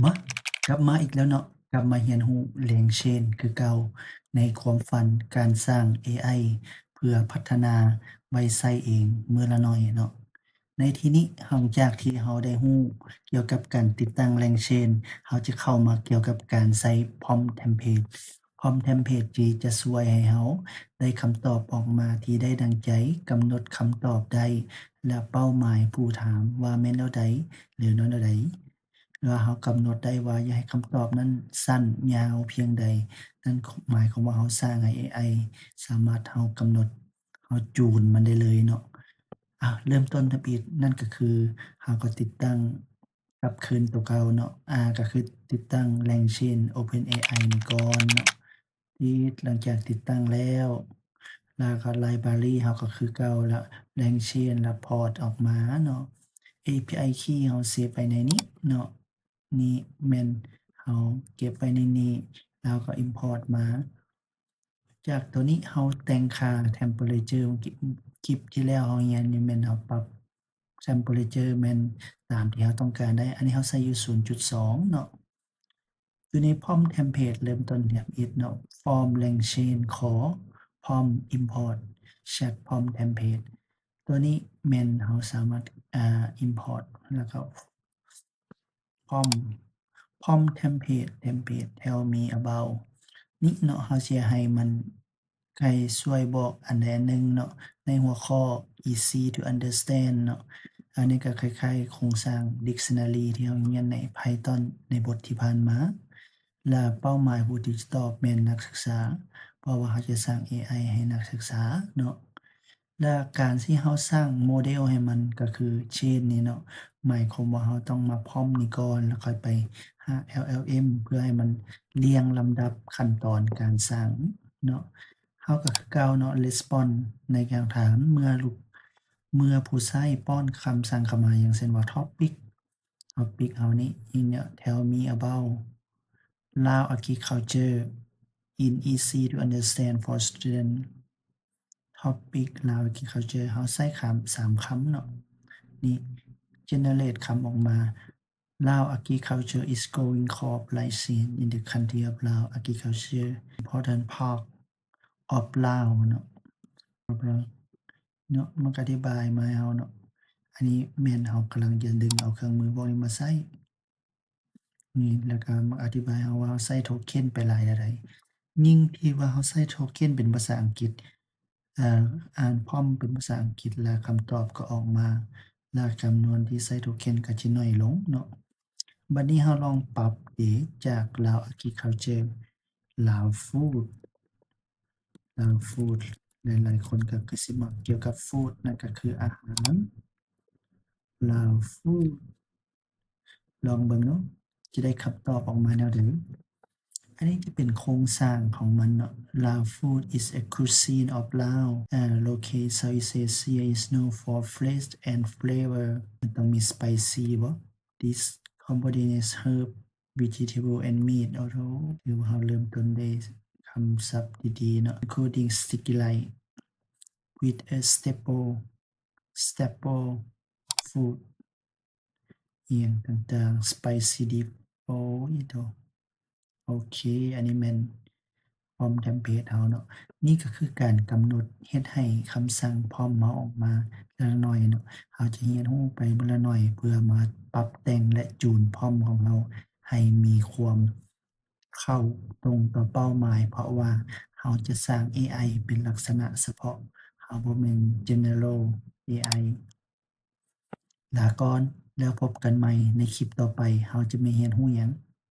ມາ ກັບມາອີກແລ້ວເນາະ, ກັບມາຮຽນຮູ້ແລງເຊນຄືເກົ່າ ໃນຄວາມຝັນການສ້າງເອໄອເພື່ອພັດທະນາໄວ້ໃຊ້ເອງມື້ລະໜ້ອຍເນາະ. ໃນທີ່ນີ້ ຫຼັງຈາກທີ່ເຮົາໄດ້ຮູ້ກ່ຽວກັບການຕິດຕັ້ງແລງເຊນ, ເຮົາຈະເຂົ້າມາກ່ຽວກັບການໃຊ້ prompt template. Prompt template ທີ່ຈະຊ່ວຍໃຫ້ເຮົາໄດ້ຄຳຕອບອອກມາທີ່ໄດ້ດັ່ງໃຈ, ກຳນົດຄຳຕອບໄດ້ ແລະ ເປົ້າໝາຍຜູ້ຖາມວ່າແມ່ນແນວໃດ ຫຼື ແນວໃດ. ແລ້ວເຮົາກຳນົດໄດ້ວ່າຢາກໃຫ້ຄຳຕອບນັ້ນສັ້ນ, ຍາວພຽງໃດ, ນັ້ນໝາຍຄວາມວ່າເຮົາສ້າງໃຫ້ເອໄອສາມາດ ເຮົາກຳນົດ, ເຮົາຈູນມັນໄດ້ເລີຍເນາະ. ອາ ເລີ່ມຕົ້ນທຳອິດ, ນັ້ນກໍຄືເຮົາກໍຕິດຕັ້ງກັບຄືນຕົວເກົ່າເນາະ, ອາ ກໍຄືຕິດຕັ້ງແລງເຊນ OpenAI ນີ້ກ່ອນເນາະ. ຕິດ, ຫຼັງຈາກຕິດຕັ້ງແລ້ວ ແລ້ວກໍ library ເຮົາກໍຄືເກົ່າລະ, ແລງເຊນ ແລ້ວ port ອອກມາເນາະ. ເອພີໄອ key ເຮົາເຊບໄວ້ໃນນີ້ເນາະ, ນີ້ແມ່ນເຮົາເກັບໄວ້ໃນນີ້ ແລ້ວກໍ import ມາ. ຈາກຕົວນີ້ເຮົາແຕ່ງຄ່າ temperature ຄລິບທີ່ແລ້ວເຮົາຮຽນນີ້ແມ່ນເຮົາປັບ temperature ແມ່ນຕາມທີ່ເຮົາຕ້ອງການໄດ້. ອັນນີ້ເຮົາໃສ່ຢູ່ສູນຈຸດສອງເນາະ. ຢູ່ໃນ prompt template ເລີ່ມຕົ້ນທຳອິດເນາະ, from ແລງເຊນ ຂໍ prompt import chat prompt template. ຕົວນີ້ແມ່ນເຮົາສາມາດ ອ່າ import ແລ້ວກໍ prompt prompt template template tell me about ນີ້ເນາະ, ເຮົາຊິໃຫ້ມັນ ໃຫ້ຊ່ວຍບອກອັນໃດອັນໜຶ່ງເນາະ ໃນຫົວຂໍ້ easy to understand ເນາະ. ອັນນີ້ກໍຄ້າຍໆໂຄງສ້າງ dictionary ທີ່ເຮົາຮຽນໃນ Python ໃນບົດທີ່ຜ່ານມາ ແລະ ເປົ້າໝາຍຜູ້ທີ່ຈະຕອບແມ່ນນັກສຶກສາ ເພາະວ່າເຮົາຈະສ້າງເອໄອໃຫ້ນັກສຶກສາເນາະ. ແລະ ການທີ່ເຮົາສ້າງໂມເດວໃຫ້ມັນກໍຄື chain ນີ້ເນາະ, ໝາຍຄວາມວ່າເຮົາຕ້ອງມາ prompt ນີ້ກ່ອນ ແລ້ວຄ່ອຍໄປຫາ LLM ເພື່ອໃຫ້ມັນລຽງລຳດັບຂັ້ນຕອນການສ້າງເນາະ. ເຮົາກໍຄືເກົ່າເນາະ, respond ໃນການຖາມ ເມື່ອລູກ ເມື່ອຜູ້ໃຊ້ປ້ອນຄຳສັ່ງເຂົ້າມາ ຢ່າງເຊັ່ນວ່າ topic topic ເຮົານີ້ tell me about Lao agriculture in easy to understand for student. topic Lao agriculture ເຮົາໃຊ້ຄຳ ສາມຄຳເນາະ, ນີ້ generate ຄຳອອກມາ Lao agriculture is growing crop rice in the country of Lao agriculture important part of Lao ເນາະ ເນາະ ມັນກໍອະທິບາຍມາໃຫ້ເຮົາເນາະ. ອັນນີ້ແມ່ນເຮົາກຳລັງຈະດຶງເອົາເຄື່ອງມືພວກນີ້ມາໃຊ້ ນີ້ ແລ້ວກໍມາອະທິບາຍເຮົາວ່າເຮົາໃຊ້ໂທເຄັນໄປຫຼາຍແນວໃດ. ຍິ່ງທີ່ວ່າເຮົາໃຊ້ໂທເຄັນເປັນພາສາອັງກິດ, ເອີ ອ່ານ prompt ເປັນພາສາອັງກິດ ແລ້ວຄຳຕອບກໍອອກມາ, ແລ້ວຈຳນວນທີ່ໃຊ້ໂທເຄັນກໍຈະໜ້ອຍລົງເນາະ. ບັດນີ້ເຮົາລອງປັບເດ ຈາກ Lao agriculture Lao food Lao food ຫຼາຍໆຄົນກໍຄືຊິມັກກ່ຽວກັບ food ນັ້ນກໍຄືອາຫານ Lao food ລອງເບິ່ງເນາະ ຈະໄດ້ຄຳຕອບອອກມາແນວໃດ. ອັນນີ້ຈະເປັນໂຄງສ້າງຂອງມັນເນາະ Lao food is a cuisine of Lao, uh, local Southeast Asia is known for flavor and flavor. ມັນຕ້ອງມີ spicy ບໍ່? This combines herb, vegetable and meat. ໂອ້ໂຫ ຖືວ່າເຮົາເລີ່ມຕົ້ນໄດ້ຄຳສັບດີໆເນາະ including sticky rice with a staple staple food ອີ່ຫຍັງຕ່າງໆ spicy dip. ໂອ້ຍໂທ້ ໂອເຄ ອັນນີ້ແມ່ນ prompt template ເຮົາເນາະ. ນີ້ກໍຄືການກຳນົດເຮັດໃຫ້ຄຳສັ່ງ prompt ເຮົາອອກມາລະໜ້ອຍເນາະ. ເຮົາຈະຮຽນຮູ້ໄປມື້ລະໜ້ອຍ ເພື່ອມາປັບແຕ່ງ ແລະ ຈູນ prompt ຂອງເຮົາໃຫ້ມີຄວາມເຂົ້າຕົງຕໍ່ເປົ້າໝາຍ, ເພາະວ່າເຮົາຈະສ້າງ ເອໄອ ເປັນລັກສະນະສະເພາະ, ເຮົາບໍ່ແມ່ນ general ເອໄອ. ລາກ່ອນ ແລ້ວພົບກັນໃໝ່ໃນຄລິບຕໍ່ໄປ. ເຮົາຈະມາຮຽນຮູ້ຫຍັງ?